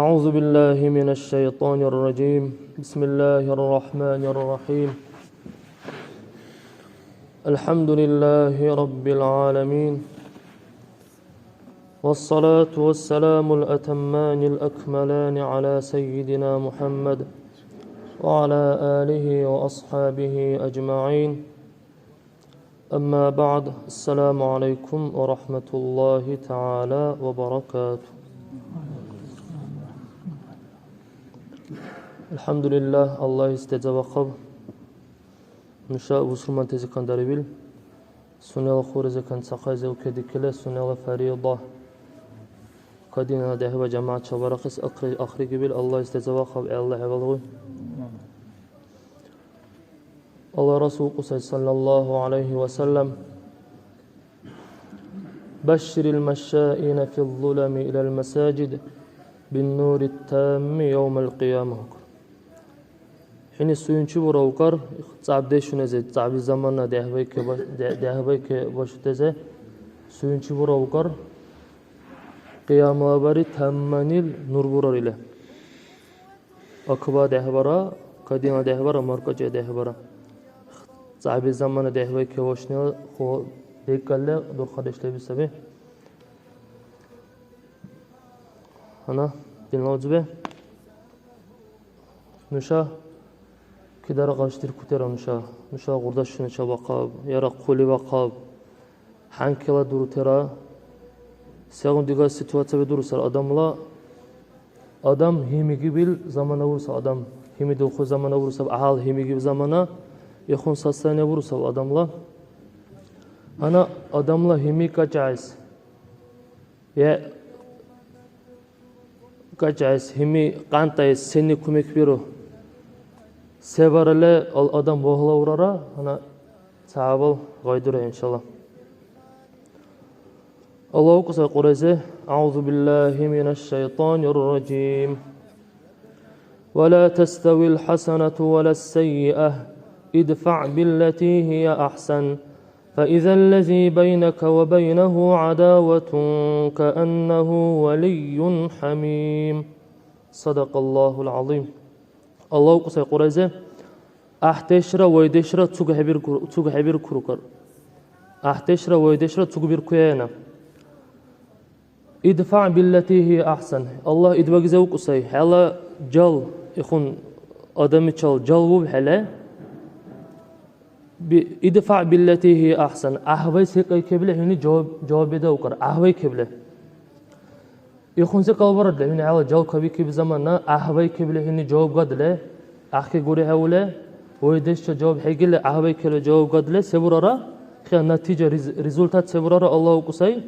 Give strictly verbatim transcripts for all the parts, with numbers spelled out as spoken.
أعوذ بالله من الشيطان الرجيم. بسم الله الرحمن الرحيم. الحمد لله رب العالمين. والصلاة والسلام الأتمان الأكملان على سيدنا محمد وعلى آله وأصحابه أجمعين. أما بعد، السلام عليكم ورحمة الله تعالى وبركاته. الحمد لله, Аллагьис дезавахъаб. Нуша бусурмантази кандарибил, сунела хурези канцахъайзи укедикили, сунела фарида кадина дехӀба жамагӀят чебарахъес ахъри-, ахъригибил, Аллагьис дезавахъаб, Аллагь хӀевалгъуй. Алла Расул кьусай, саллаллаху алейхи ва саллям: «Башширил машшаина фил зулами илал масаджид бин нури тамми явмал кьияма». ХӀуни суюнчи бураукар, цӀябдешунези, цӀябли замана дехӀбайке баш-, де-, дехӀбайке башутезе, суюнчи бураукар, кьиямабари тамманил нур бурар или. Акба дехӀбара, кадина дехӀбара, маркӀачӀа дехӀбара. ЦӀябли замана дехӀбайке башнила ху декӀалли дурхъадеш леби саби. Гьанна, динла узби. Нуша кидара къаршидиркутира нуша. Нуша гъурдашунача бахъаб, яра хъули бахъаб. ХӀянкила дурутира. Сегъуна дигара ситуацияби дурусар адамла, адам гьимикибил замана урусаб адам. Гьимидулхъу замана урусаб, гӀяхӀял гьимикиб замана, ихъун состояние бурусаб адамла. Гьанна адамла гьими качаэс. Я качаэс, гьими къантӀаэс сенни кумекбиру? Се баралли, ал адам вагьла урара, гьанна ца хӀябал гъайдура, иншалла. Аллагь кьусай Кьурайзе: «أعوذ بالله من الشيطان الرجيم. ولا تستوي الحسنة ولا السيئة، ادفع بالتي هي أحسن، فإذا الذي بينك وبينه عداوة كأنه ولي حميم». صدق الله العظيم. Аллагь кьусай Кьурайзе: «ГӀяхӀдешра вайдешра цугхӀебиркур-, цугхӀебиркурукар. ГӀяхӀдешра вайдешра цугбиркуяйна». «Идфа биллати хия ахсан». Аллагь идбагизе укӀусай, хӀела жал, ихъун адамичал жал убхӀели, би-, «идфа биллати хия ахсан». ГӀяхӀвай секӀайкебли хӀуни жаваб, жаваб бедаукар, гӀяхӀвайкебли. Ихъунси калбарадли, хӀуни хӀела жал кабикиб замана, гӀяхӀвайкебли хӀуни жаваб гадли, гӀяхӀкегури хӀевли, вайдешча жаваб хӀегили, гӀяхӀвайкебли жаваб гадли, се бурара? Хя натижа, рез-, результат се бурара, Аллагь укӀусай.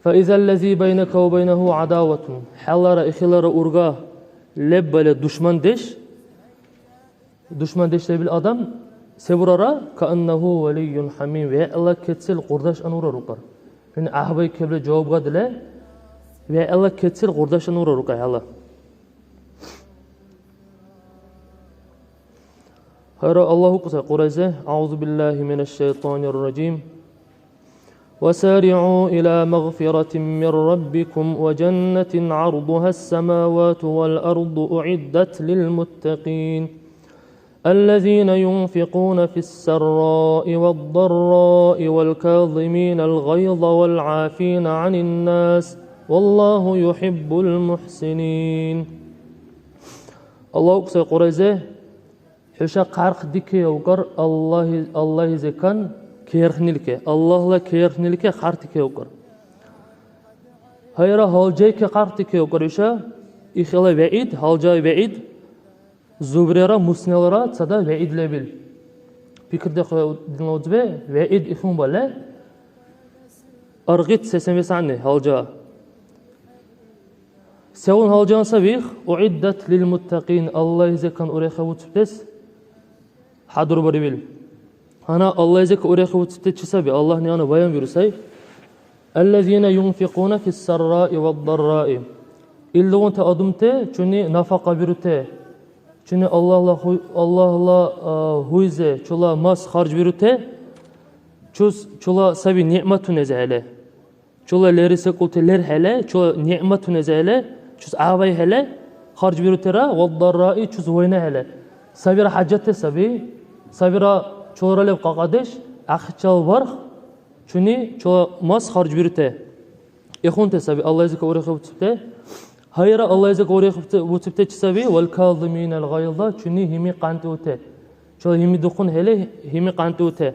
«فإذا الذي بينك وبينه عداوة». ХӀелара ихилара урга леббала душмандеш, душмандеш лебил адам се бурара? «كأنه ولي حميم». ВегӀла кецил къурдаш анура рукар. ХӀуни гӀяхӀвайкебли жаваб гадли, вегӀла кецил къурдаш анура рукар хӀела. Гьара Аллагь укӀусай Кьурайзе: «أعوذ بالله من الشيطان الرجيم. وسارعوا إلى مغفرة من ربكم وجنة عرضها السماوات والأرض أعدت للمتقين الذين ينفقون في السراء والضراء والكاظمين الغيظ والعافين عن الناس والله يحب المحسنين». Аллагь укӀусай Кьурайзе: «ХӀуша хъярхъдикеевкар Аллагьи-, Аллагьизекан керхнилке, Аллагьла керхнилке хъярхъдикеевкар». Гьайра, гьалжайке хъярхъдикеевкар иша, ихила вегӀид, гьалжай вегӀид, зубрера, муснелара цада вегӀид лебил. Пикридехъе, динла узби, вегӀид ихунбале, аргъит сесен вес гӀягӀни гьалжа. Сегъуна гьалжан саби их? «أعدت للمتقين», Аллагьизекан урехи уцибтес хӀядурбарибил. Гьанна Аллагьизекан урехи уцибти чи саби? Аллагьни гьанна баянбиру сай: «الذين ينفقون في السراء والضراء». Илдигъунти адамти, чуни нафакьабирути, чуни Аллагьла ху-, Аллагьла, а, гьуйзи, чула мас харжбирути, чус-, чула саби нигӀматунези хӀели. Чула лери секӀулти лерхӀели, чула нигӀматуназехӀели, чус гӀявайхӀели, харжбирутира, ваддарраи, чус вайнахӀели. Сабира хӀяжатти саби, сабира чулара леб кьакьадеш, ахирчил барх, чуни чула мас харжбирути. Ихунти саби Аллагьизика урехи буцибти. Гьайра, Аллагьизика урехи буцибти чи саби, валказиминал гъайза, чуни гьими къантӀиути. Чула гьими духъунхӀели, гьими къантӀиути.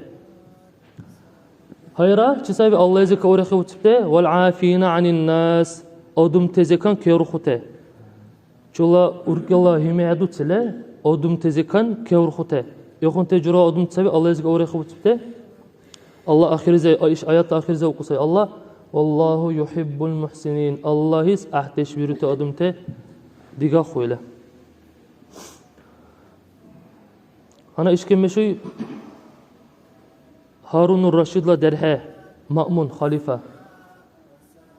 Гьайра, чи саби Аллагьизика урехи буцибти, вал гӀафина гӀанин нас, адамтазикан кеврухъути. Чула уркӀила гьими хӀедуцили, адамтазикан кеврухъути. Ихунти жура адамти саби Аллагьизика урехи буцибти. Аллагь ахирзе, иш аятла ахирзе укӀусай Аллагь, валлагьу юхӀиббул мухӀсинин, Аллагьис гӀяхӀдеш бирути адамти дигахъу или. Гьанна ишкӀи мешуй Гьарунур Рашидла дерхӀе, Маъмун халифа.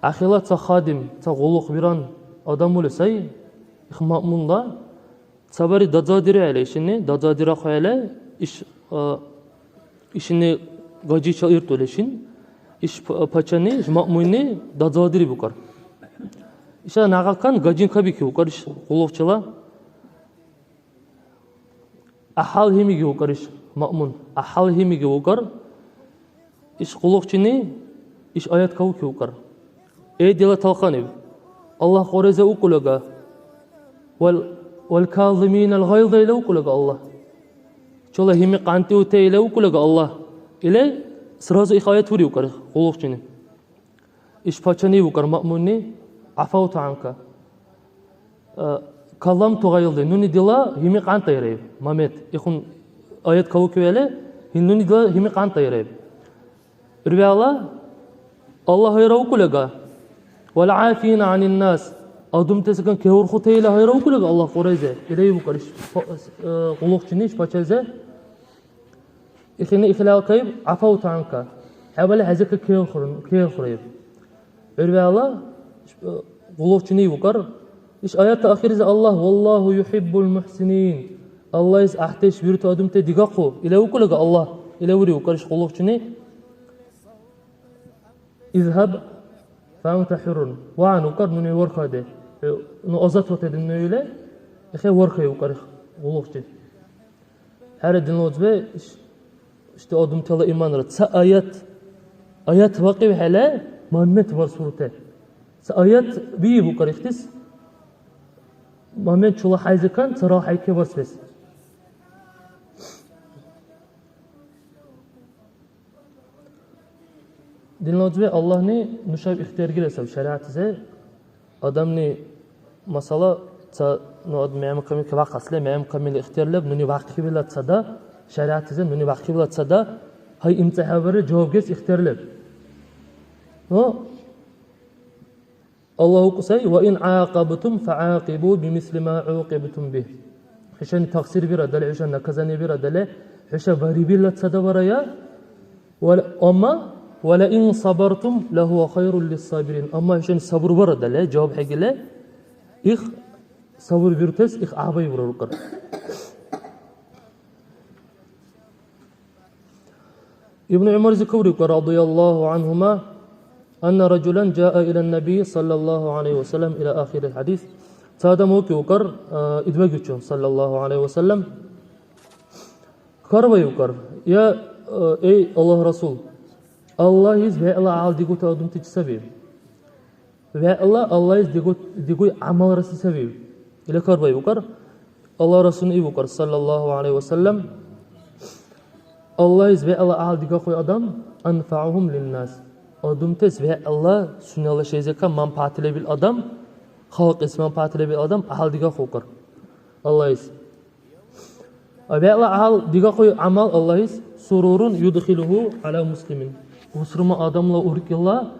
Ахила ца хадим, ца гъуллукъбиран адамули сай, их Маъмунла, ца бари дазадирехӀели, ишини дазадирахъухӀели, иш, а, ишини гажичил иртули шин, иш п-, пачани, иш Маъмунни дазадири букӀар. Иша нагъакан гажин кабики букӀар иш гъуллукъчила. ГӀяхӀял гьимиги укӀар иш Маъмун. ГӀяхӀял гьимиги укӀар. Иш къуллукъчини иш аят кавки укӀар. Эй дила талхъан иб. Аллагь Кьурайзе укӀулага. Вал, вал казиминал гъайза ила укӀулага Аллагь. Чула гьими къантӀиуте ила укӀулага Аллагь. Илай сразу их аят ури укӀар къуллукъчини. Иш пачани укӀар Маъмунни, гӀафавту гӀанка. Э, калламту гъайза, нуни дила гьими къантӀайрай, Мамед. Ихун аят кавукивиалли, гьин нуни дила гьими къантӀайрай. Ирвала, Аллагь гьайра укӀулега, вал гӀафина гӀанин нас, адамтасакан кевурхутайла гьайра укӀулега Аллагь Кьурайзе, илай укӀар иш, э, къуллукъчини иш пачазе. Ихини ихлал кайиб, гӀафавту гӀанка. ХӀябали хӀезека кевхур-, кевхураиб. ГӀурвала, э, къуллукъчини укӀар. Иш аятта ахирлизи Аллагь, валлагьу юхӀиббул мухӀсинин. Аллагьис гӀяхӀдеш вирути адамти дигахъу. Ила укӀулага Аллагь. Ила ури укӀар иш къуллукъчини. Изгьаб фаанта хӀуррун. Ва ну кар нуни вархаде. Э, ну азат ватедин ну иле. Эхе вархай укар къуллукъчи. ХӀера динла узбе иш-, ишди адамтала иманра. Ца аят, аят вакъив хӀела, Маммет варсурте. Ца аят бииб укар ихтис. Маммет чула хӀяйзикан, цара хӀяйке варсбес. Динла узби, Аллагьни нушаб ихтияргира саб шаригӀятлизи. Адамни, масала, ца, ну, ад-, мягӀму камил кавахъасли, мягӀму камил ихтияр леб, нуни вахъхӀивила цада, шаригӀятлизи нуни вахъхӀивила цада, гьай имцӀахӀеварили жавабгес ихтияр леб. Ну, Аллагь укӀусай, «Ва ин гӀякьабтум, фагӀякьибу бимисли ма гӀукьибтум бигь». ХӀушани тахсир бирадали, хӀушани наказание бирадали, хӀуша варибила цадаварая, ва-, амма, «Ва ла ин сабартум, лагьува хайрул лиссабирин». Амма хӀушани сабурбарадали, жаваб хӀегили, их сабур бирутес, их гӀябай бурарукар. Ибн ГӀумар зикру икӀар, радияллаху анхума, анна ражулан жаа ила наби саллаллаху алейхи ва саллям ила ахирил хадис. Ца адам укиукар, а, идбагичу, саллаллаху алейхи ва саллям. Хьарбаиукар, я, а, эй Аллагь Расул, Аллагьис вегӀла гӀял дигута адамти чи саби? ВегӀла Аллагьис дигу-, дигуй гӀямалра се саби? Или хьарбаибукар. Аллагь Расулни ибукар, саллаллаху гӀалайхи ва саллям, Аллагьис вегӀла гӀял дигахъуй адам, анфагӀухум линнас. Адамтас вегӀла сунела шайзика манпагӀят лебил адам, халкьис манпагӀят лебил адам гӀял дигахъукар. Аллагьис. А вегӀла гӀял дигахъуй гӀямал Аллагьис, сурурун юдхилуху гӀяла муслимин. Бусурма адамла уркӀила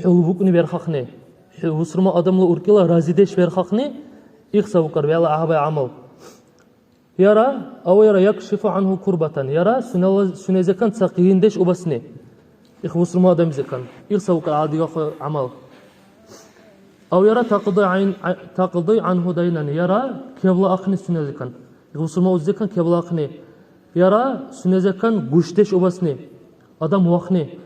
хӀулбукӀни верхахъни, хӀу-, бусурма адамла уркӀила разидеш верхахъни, ихсавкар вегӀла гӀяхӀбай гӀямал. Яра, ав яра якшифу гӀанху курбатан, яра сунела, сунезекан ца къиндеш убасни. Их бусурма адамзекан. Ихсавкар гӀял дигахъу гӀямал. Ав яра такьди гӀяйн-, гӀя-, такьди гӀанху дайнан, яра кевла ахъни сунезекан. Их бусурма уззекан кевла ахъни. Яра сунезекан гушдеш убасни. Адам вахъни.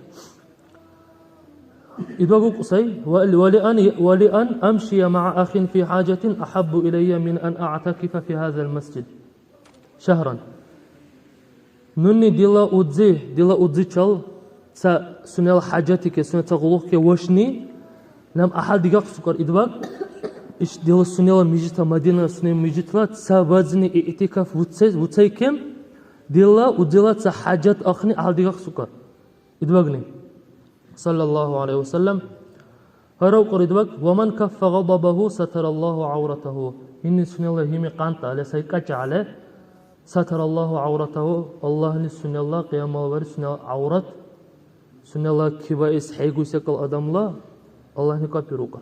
Идвагу кьусай, ва, ва ли ан, ва ли ан амшия маа ахин фи хажатин ахаббу илайя мин ан аътакифа фи хазал масжид шагьран. Нуни дила удзи, дила удзичал ца сунела хӀяжатике, сунела ца гъулухъке вашни, наб гӀяхӀял дигахъес укар идваг, иш дила сунела мижитла, Мадинала сунела мижитла ца базни иътикаф уцай-, уцайкем, дила удзила ца хӀяжат ахъни гӀяхӀял дигахъес укар идвагни. Саллаллаху гӀалайхи ва саллям. Гьарав кьуридваг, «Ва ман каффа гъадабаху сатараллаху гӀявратаху». Гьинни сунела гьими къантӀа але, сай кӀачӀа але, сатараллаху гӀявратаху, Аллагьли сунела кьиямалвари сунела гӀяврат, сунела кибаэс хӀейгуй секӀал адамла Аллагьни кӀапӀирукӀа.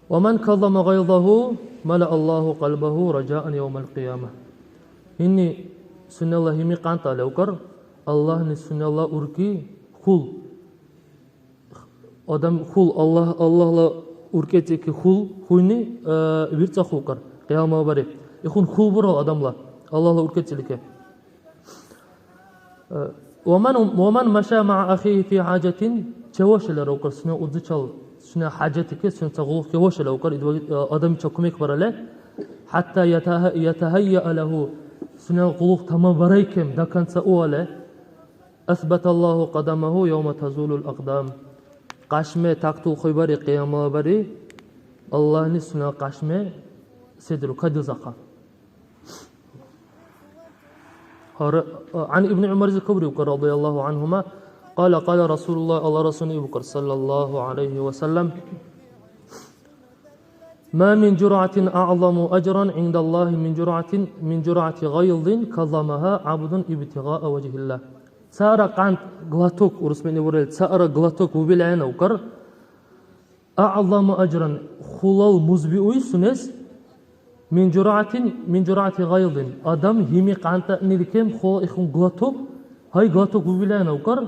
«Ва ман каззама гъайзаху, мала Аллаху кьалбаху ражаан явмал кьияма». Гьинни сунела гьими къантӀа левкӀар, Аллагьни сунела уркӀи хьул. Адам хьул, Аллагь, Аллагьла уркӀецӀики хьул, хьуйни, э, вирцӀахъулкӀар, кьиямабари. Ихун хьул бурал адамла, Аллагьла уркӀецӀилике. Э, ваман, ваман маша маа ахихи фи хӀяжатин, чевашалара укар, сунела удзичал, сунела хӀяжатике, сунела ца гъулухъке вашалара укар, идваг-, э, адамича кумек барале, хӀятта ятаха-, ятахайя лаху, сунела гъулухъ тамабарайкем, до конца уале, асбаталлаху кьадамаху явма тазулул акьдам. Кьяшме тактулхъуйбари, кьиямалабари, Аллагьни сунела кьяшме седру кадилзахъа. Гьар-, гӀян Ибн ГӀумар зикабриубкӀар, радияллаху гӀанхума, кьала, кьала Расулуллагь, Аллагь Расулни ибукӀар, саллаллаху гӀалайхи ва саллям, «Ма мин журъатин аъзаму ажран гӀиндаллахи мин журъатин, мин журъати гъайзин каззамаха гӀябдун ибтигъаа важхилла». Цара къантӀ, глоток, урусмени бурили, цара глоток убил гӀена укар, «Аъзаму ажран», хулал музби уй сунес, «мин журъатин, мин журъати гъайзин», адам гьими къантӀаънили кем хула ихун глоток, гьай глоток убил гӀена укар,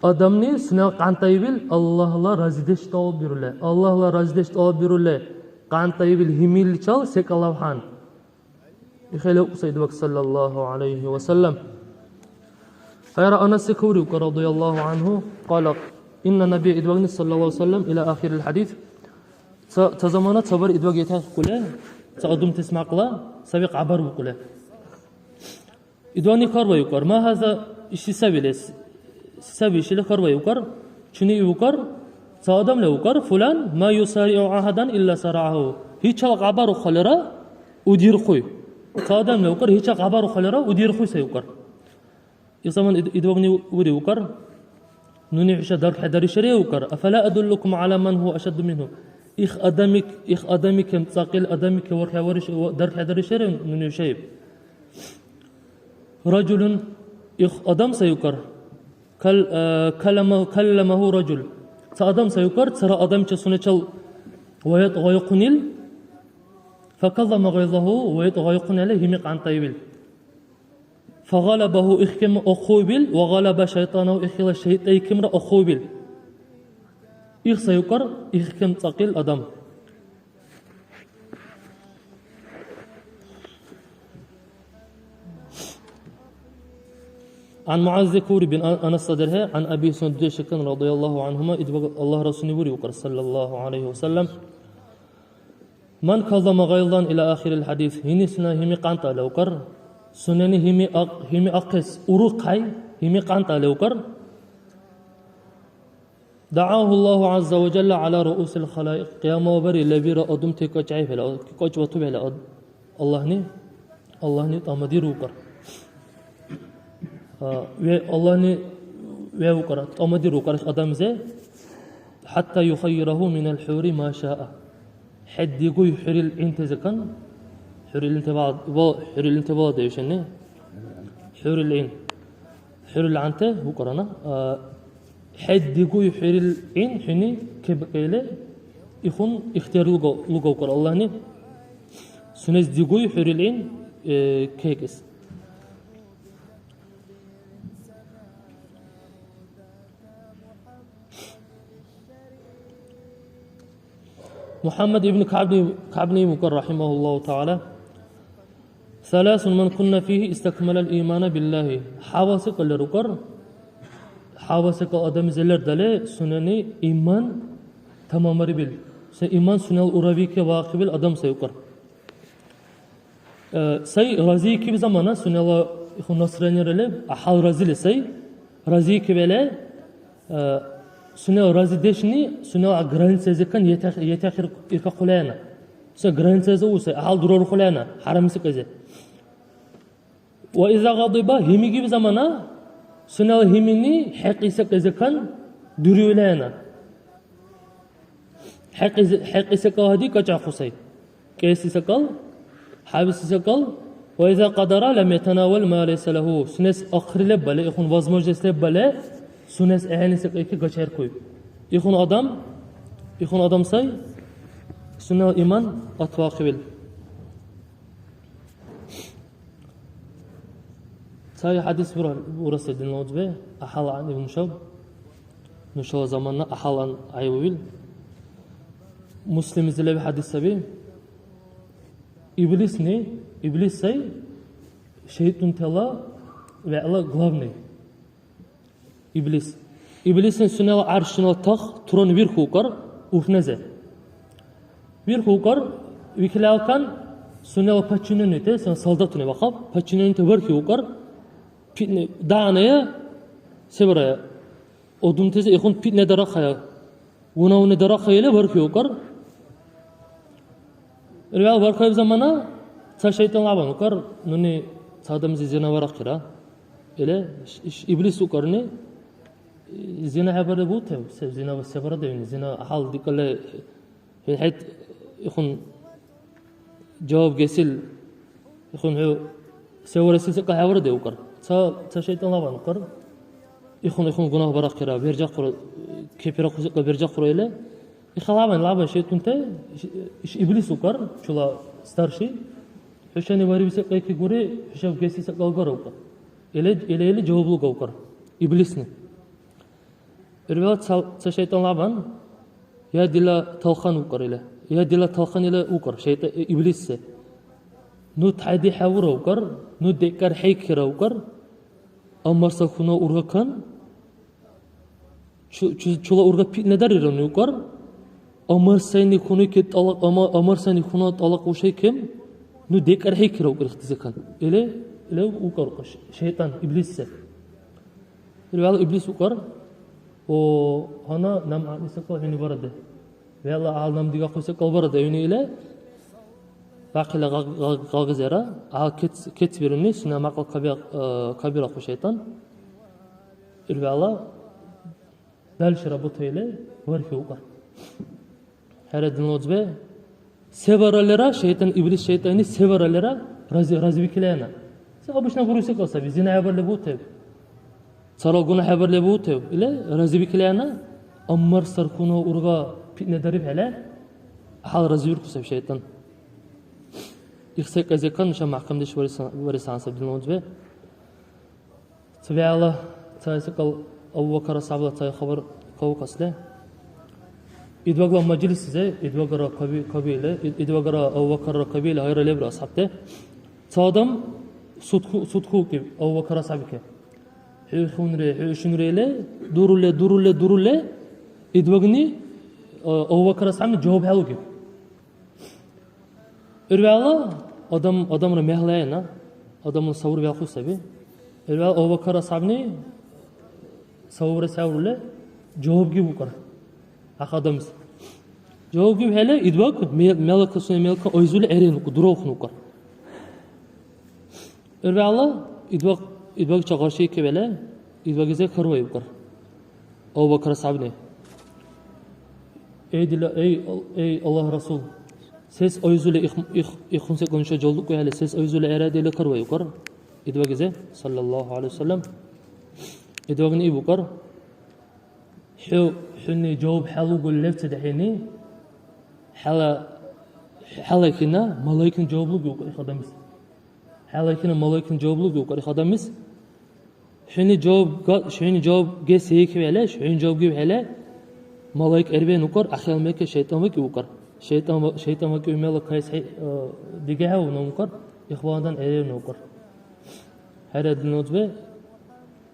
адамни сунела къантӀаибил Аллагьла разидеш тӀалаббирули, Аллагьла разидеш тӀалаббирули къантӀаибил гьимиличал секӀал авхӀян. Ихъели укьуса идваг, саллаллаху гӀалайхи ва саллям. Гьайра Анасси кавриубкӀа, радияллаху гӀанху, кьала, инна набия идвагни, саллаллаху гӀалайхи ва саллям, ила ахирил хӀядис. Ца, ца замана цабар идваг ятахъули, ца адамтас мякьла саби хабар букӀули. Идвагни хьарбаиукӀар, ма хӀяза, иши саби лес, саби ишили хьарбаиукӀар, чуни иукӀар, ца адам леукӀар, фулан, ма юсариу ахадан илла сарагьу. Гьичал хабар ухъалира, удирхъуй. Ца адам леукӀар, гьича хабар ухъалира, удирхъуй сайукӀар. Ил заман ид-, идвагни уриукӀар, нуни хӀуша дарххӀедаришариукӀар, афала адуллукум гӀала ман гьуа ашадду мингьу. Их адамик, их адамикем цӀакьил адамике вархӀевариш-, ва-, дарххӀедаришари нуни хӀушаиб. Ражулун, их адам сайукӀар, кал-, э, калама-, калламагьу ражул. Ца адам сайукӀар, цара адамча сунечал ваят гъайухъунил, факаллама гъайзагьу, ваят гъайухъунали гьими къантӀаибил. Фагъалабагьу, ихкем охъуибил, ва гъалаба шайтӀанагьу, ихила шайтӀайкемра охъуибил. Их сайукӀар, ихкем цӀакьил адам. ГӀан МугӀаз кури бин А-, Анас дерхӀе, гӀан Аби Сунна дудешикан радияллаху гӀанхума, идбаг Аллагь Расулни буриукӀар, саллаллаху гӀалайхи ва саллям. Ман каззама гъайзан ила ахирил хӀядис, гьини сунени гьими къантӀа левкӀар, сунени гьими ахъ-, гьими ахъес урухкӀай, гьими къантӀа левкӀар. ДагӀагьу Аллагьу гӀязза ва жалла гӀяла руусил халаикъ. Кьиямабари лебира адамти кӀачӀайхӀела, кӀачӀбатубхӀела ад-, Аллагьни, Аллагьни тӀамадирукӀар. А, ве-, Аллагьни вевкӀар, тӀамадирукӀар адамзе, хӀятта юхаййирагьу минал хӀури ма шаа. ХӀед дигуй хӀурил гӀинтазикан, хӀурил гӀинтабала, ва хӀурил гӀинтабала девшанни, хӀурил гӀин. ХӀурил гӀянте букӀарана, а, хӀед дигуй хӀурил гӀин хӀуни кебкӀили, ихун ихтияр луга-, лугавкӀар Аллагьни, сунес дигуй хӀурил гӀин, э, кекӀес. МухӀяммад ибн КягӀбни, КягӀбни букӀар, рахимахуллагьу тагӀяла, «Саласун ман кунна фигьи истакмалал имана биллагьи». ХӀябал секӀал лер укӀар, ХӀява секӀал адамлизи лердали, сунени иман тамамарибил. Се иман сунела уравике ваахъибил адам сай укӀар. Э, сай разиикиб замана сунела ихун настроениере леб, гӀяхӀял разили сай. РазиикибхӀели, э, сунела разидешни сунела границализикан етах-, етахъир-, иркахъулхӀена. Се границализи у сай, гӀяхӀял дурарухъулхӀена, хӀярамси кьязи. Ва иза гъадиба, гьимигиб замана, сунела гьимини хӀекьи секӀайзекан дуриулхӀена. ХӀекьи-, хӀекьи секӀал гьади кӀачӀахъу сай. КӀеси секӀал, хӀябси секӀал, ва иза къадара лам ятанавал ма лайса лаху. Сунес ахъри леббале, ихун возможность леббале, сунес гӀягӀнили секӀайки гачаиркуй. Ихун адам, ихун адам сай, сунела иман атвахъибил. Ца хӀядис бура-, бураса динла узбе, ахӀялан ибн Шаб, нушала замана ахӀялан гӀеввил. Муслимлизи леби хӀядис саби. Иблисни, Иблис сай шайтӀунтала вегӀла главный. Иблис. Иблисни сунела гӀяршнала тах трон вирху укӀар урхьнезе. Вирху укӀар, викилалкан сунела подчиненныйте, сунела солдатуни бахъаб, подчиненныйте вархи укӀар, питне, дагӀная, се барая, одунтезе ихун питне дарахъая, гунавне дарахъая или вархи укӀар. Ирвал бархаиб замана ца шайтӀан лябан укӀар, нуни ца адамзи зина варахъира. Или иш, иш Иблис укӀарни, зина хӀебариб бутев? Се зина ва се барадевни? Зина гьал дикӀали хӀед ихун жаваб гесил, ихун хӀу се варасил секӀал хӀевараде укӀар. Ца, ца шайтӀан лябан укӀар. Ихун, ихун гунагь барахъира, бержахъура, кепирахъуси секӀал бержахъура или. Ихалаван лаба шайтӀунте, иш, иш Иблис укӀар, чула старший. ХӀушани вариби секӀайки гури, хӀушаб геси секӀал гара укӀар. Или, или, или жаваб луга укӀар. Иблисни. Ирвела ца, ца шайтӀан лабан, я дила талхан укӀар или. Я дила талхан или укӀар, шайтӀа, Иблиссе. Ну тайди хӀявура укӀар, ну декӀар хӀейкира укӀар. Аммар сахуна ургакан, Чу-, чу-, чула урга питне дарира ну укӀар. Амар сайни хьунуйке тӀалакь, ама-, амар сайни хьуна тӀалакь ушайкем, ну декӀархӀейкира укӀар ихтизакан. Или, или укӀар укӀар ш-, шайтӀан, иблиссе. Или вегӀла иблис укӀар. О, гьанна нам гӀягӀниси секӀал хӀуни бараде. ВегӀла гьал нам дигахъуси секӀал бараде хӀуни или. Бахъила гъаг-, гъаг-, гъагъизера, гьал кец-, кецбируни, сунела мякьла каби-, э, кабирахъу шайтӀан. Или вегӀла Дальше работаили, вархи укӀар. ХӀера, динла узбе, се бараллира, шайтӀан, иблис шайтӀани се бараллира, рази-, разивикилена. Се обычно буруси кьал саби, зина хӀебарли бутев, цала гуна хӀебарли бутев, или разивикилена, аммар сархуна урга питне дарибхӀели, гьал разивирхъу саби шайтӀан. Их секӀайзекан нуша мяхӀкамдеш варисан, варисан саби, динла узбе. Ца вегӀла, ца секӀал Абу Бакар асхӀябла ца хабар кавкасли. Идвагла мажлислизи, идвагара каби-, кабиили, ид-, идвагара Абу Бакарра кабиили гьайра лебра асхӀябти. Ца адам судху-, судху укиб Абу Бакар асхӀябике. ХӀу хунри, хӀу ишунри или, дуруле, дуруле, дуруле, идвагни, а, Абу Бакар асхӀябни жаваб хӀялугиб. Ирвала адам, адамра мегьлаена, адамла савур вяхъу саби. Ирвала Абу Бакар асхӀябни савура савурле жаваб гиб укар. Ах адамс. Жаваб гиб хӀела, идваг ме-, мелка суне мелка ойзули гӀерен укар, дуравхъун укар. Ирвала идваг, идваг чагъарши кевела, идвагизе карваибкар. Абу Бакр асхӀябни. Эй дила, эй, эй Аллагь Расул, сес айзули их, их, ихун секӀал нуша жалдукӀухӀели, сес айзули гӀера дила карваибкар. Идвагизе, саллаллаху гӀалайхи ва саллям. Идвагни ибукар. ХӀу, хӀуни жаваб хӀялугул левцад хӀени, хӀела, хӀела хина малайкни жаваб луги укар их адамис. ХӀела хина малайкни жаваб луги укар их адамис. ХӀуни жаваб га-, хӀуни жаваб гес гьикивхӀели, хӀуни жаваб гибхӀели, малайк гӀербиен укар, ахирал мекке шайтӀан вакӀи укар. ШайтӀан ва-, шайтӀан вакӀи умела кайс хӀе-, э, дигехӀе уна укар, ихвандан гӀеревна укар. ХӀера, динла узбе,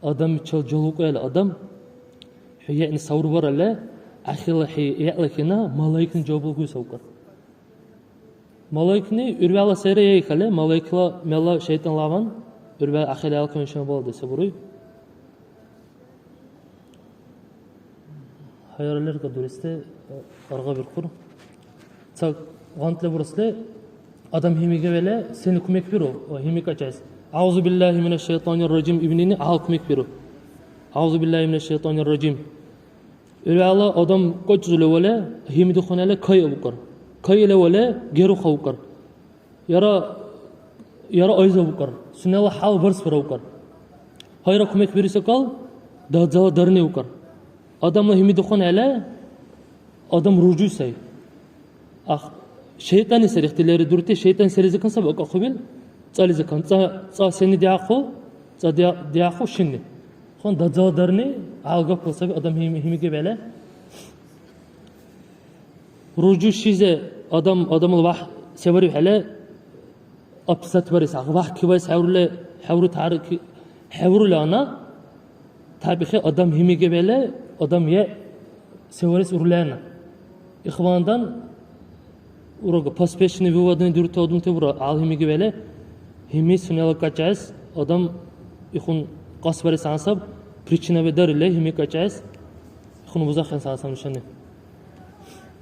адамичил жалукьяла адам, ХӀу яъни саврубаралли, ахирла хӀи яъла кина малайкни жаваб лугуй савкар. Малайкни урвала сайра яйхали, малайкла мела шайтӀанлаван урвала ахирла алкуншин балди сабуруй. Гьайралерга дурести аргъабиркур. Ца гъантӀла бурасли адам гьимикӀевели сени кумекбиру? Ва гьимикӀачес. Аузу биллахи минаш шайтанир ражим ибнини гьал кумекбиру. Аузу биллахи минаш шайтанир ражим. Илала адам кӀочӀзули вале, гьимидухъунали кайъа букӀар. Кайъили вале, герухъа букӀар. Яра, яра айза букӀар. Сунела хӀял барсбара букӀар. Гьайра кумекбири секӀал, дазала дарни букӀар. Адамла гьимидухъунали адам руржуй сай. Ах, шайтӀани сари ихтилари дурти, шайтӀан серизакан саби акӀахъубил, цӀализакан, цӀа, цӀа сенни диахъу, цӀа диа-, диахъу шинни. Хон дазала дарни, гьалгапла саби адам гьими-, гьимиги бегӀла. Руржу шизе адам, адамла вяхӀ се бариб хӀела, описать барес, гӀяхӀ вяхӀ кивайс хӀеврули, хӀеврут гьар ки-, хӀеврули ана, табихъи адам гьимиги бегӀла, адам е се барес урлана. Ихвандан урага поспешный выводный дурути адамти бура, гьал гьимиги бегӀла, гьими сунела качаэс, адам ихун кьасбарес гьансаб, причина бедарили гьими качаэс, ихун бузахъес гьансаб нушани.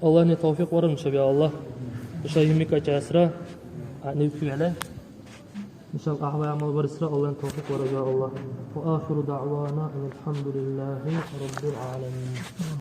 Аллагьни тавфикъ вара нушаб, я Аллагь. Нуша гьими качаэсра, гӀягӀнивки бегӀла. Нушаб гӀяхӀвай гӀямал баресра Аллагьни тавфикъ вара, я Аллагь. Ва ахиру даъвана анил хӀямдулиллахи раббил гӀаламин.